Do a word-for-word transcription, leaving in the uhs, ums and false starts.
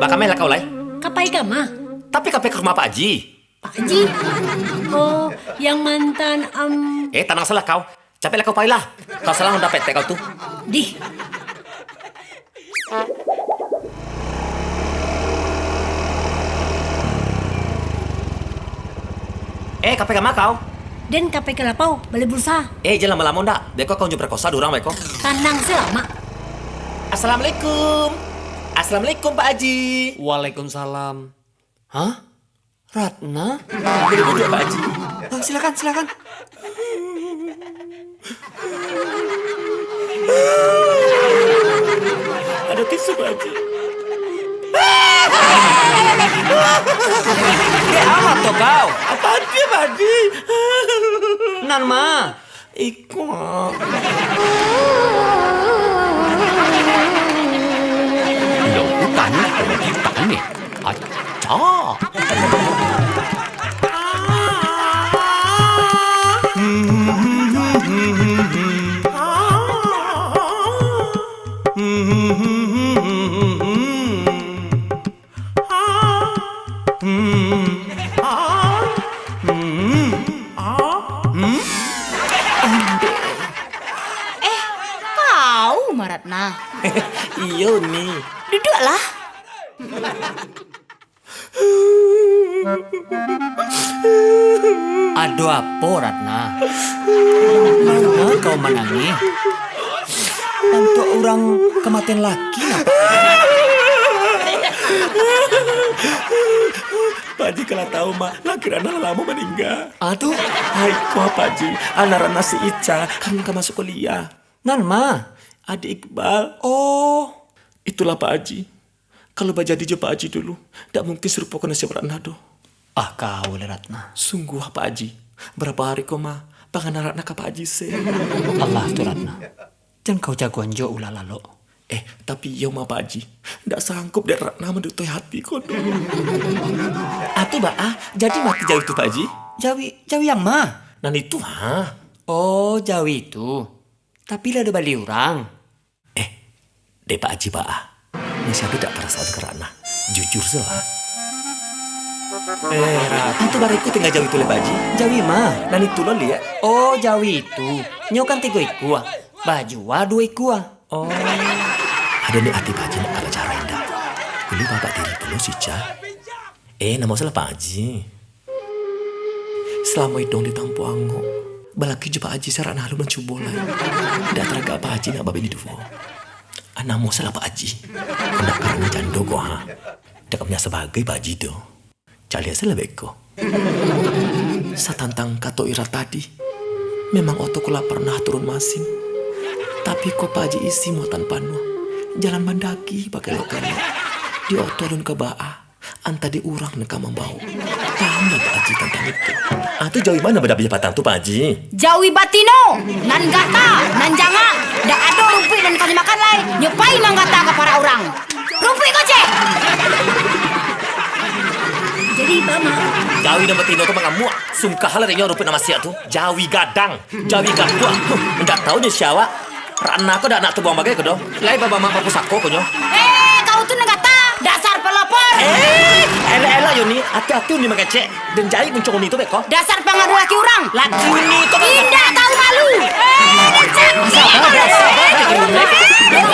Ka ma lah kau lai? Ka pai ka ma? Tapi ka pai ka rumah Pak Aji. Pak Aji? Oh, yang mantan, am. Eh, tanang salah kau. Capek lah kau pai lah. Kau salah dapek tek kau tu. Dih. Eh, ka pai ka ma kau? Den ka pai ka lapau, bali bulsa. Eh, jan lamo-lamo ndak. Beko kau nyo perkosa dek urang beko. Tanang se lah, Mak. Assalamualaikum. Assalamualaikum, Pak Aji. Waalaikumsalam. Hah? Ratna? Boleh duduak, Pak Aji? Oh, silakan, silakan. Ado tisu, Pak Aji. Dek amat tu kau. Apa dia, Pak Aji? Nan ma? Iko. Yo, bukan, bukan ni. Acak. Eh, kau, Maratna. Iyo, Ni. Duduaklah. Ado apo, Ratna? Manga kau manangih? Tantuak urang kamatian laki, napa? Pak Haji, kalau tahu, Mak, laki Ratna lah lamo maningga. Ah, tu? Hai, kuah Pak Haji, anak Ratna si Ica, kan ka masuk kuliah. Nan ma? Adik Iqbal. Oh. Itulah, Pak Haji. Kalau bajadi jo Pak Haji dulu, dak mungkin sarupo ka nasib Ratna doh. Ah, kau lai, Ratna. Sungguah, Pak Haji. Barapo hari ko, mah, panganan Ratna ka Pak Haji se. Alah tu, Ratna. Jan kau jagoan jo ulah lalok. Eh, tapi iyo mah, Pak Haji. Dak sanggup dek Ratna mandutohi hati ko doh. Ah, tu baa, jadi mati jawi tu, Pak Haji? Jawi, jawi yang ma? Nan itu, ha. Oh, jawi tu. Tapi lah dibali urang. Eh, dek Pak Haji baa. Masih ado dak parasaan ka Ratna? Jujur se lah. Eh, Ratna. Itu bariku tingga jawi tu lai, Pak Haji. Jawi ma? Nan itu lo, liek. Oh, jawi itu. Nyo kan tigo ikua. Bajua duo ikua. Oh. Ado niat ati Pak Haji nak ka bacarai ndak? Kuliah babak diri pulo si Ica. Eh, namo salah Pak Haji. Salamo iduang di Tampuang Angok, balaki jo Pak Haji se Ratna alun mancubo lai. Indak taragak Pak Haji nak babini duo. Ah, namo salah Pak Haji. Kok ndak karano jando ko, ha. Dak ka punyo sabagai Pak Haji tu. Caliak se lah beko. Satantang kato Ira tadi, memang oto ko lah parnah turun masin. Tapi ko Pak Haji isi muatan panuah. Jalan mandaki bakelok-kelok. Di oto alun ka baa. Antah di urang nan ka mambawo. Paham lah Pak Haji tantang itu. Ah, tu jawi ma nan badabiah patang tu, Pak Haji? Jawi batino, nan gata, nan jangak. Dak ado rumpuik nan ka dimakan lai. Nyo pai manggata ka parak urang. Rumpuik ko, ceh! Jadi, Bama. Jawi nan batino tu mangamuak. Sungkah lah dek nyo rumpuik nan masiak tu. Jawi gadang, jawi gatuak. Huh, indak tahu nyo sia awak. Ratna ko dak nak tabuang bagai ko doh. Lai babamak bapusako ko nyo. Eh, kau tu nan gata. Dasar pelopor. Eh, elok-elok yo ni. Ati-ati uni mangecek. Den jahit muncung uni tu beko. Dasar pangadu laki urang. Laki uni tu kan. Indak tahu malu. Eh, rancak. Sabar, sabar.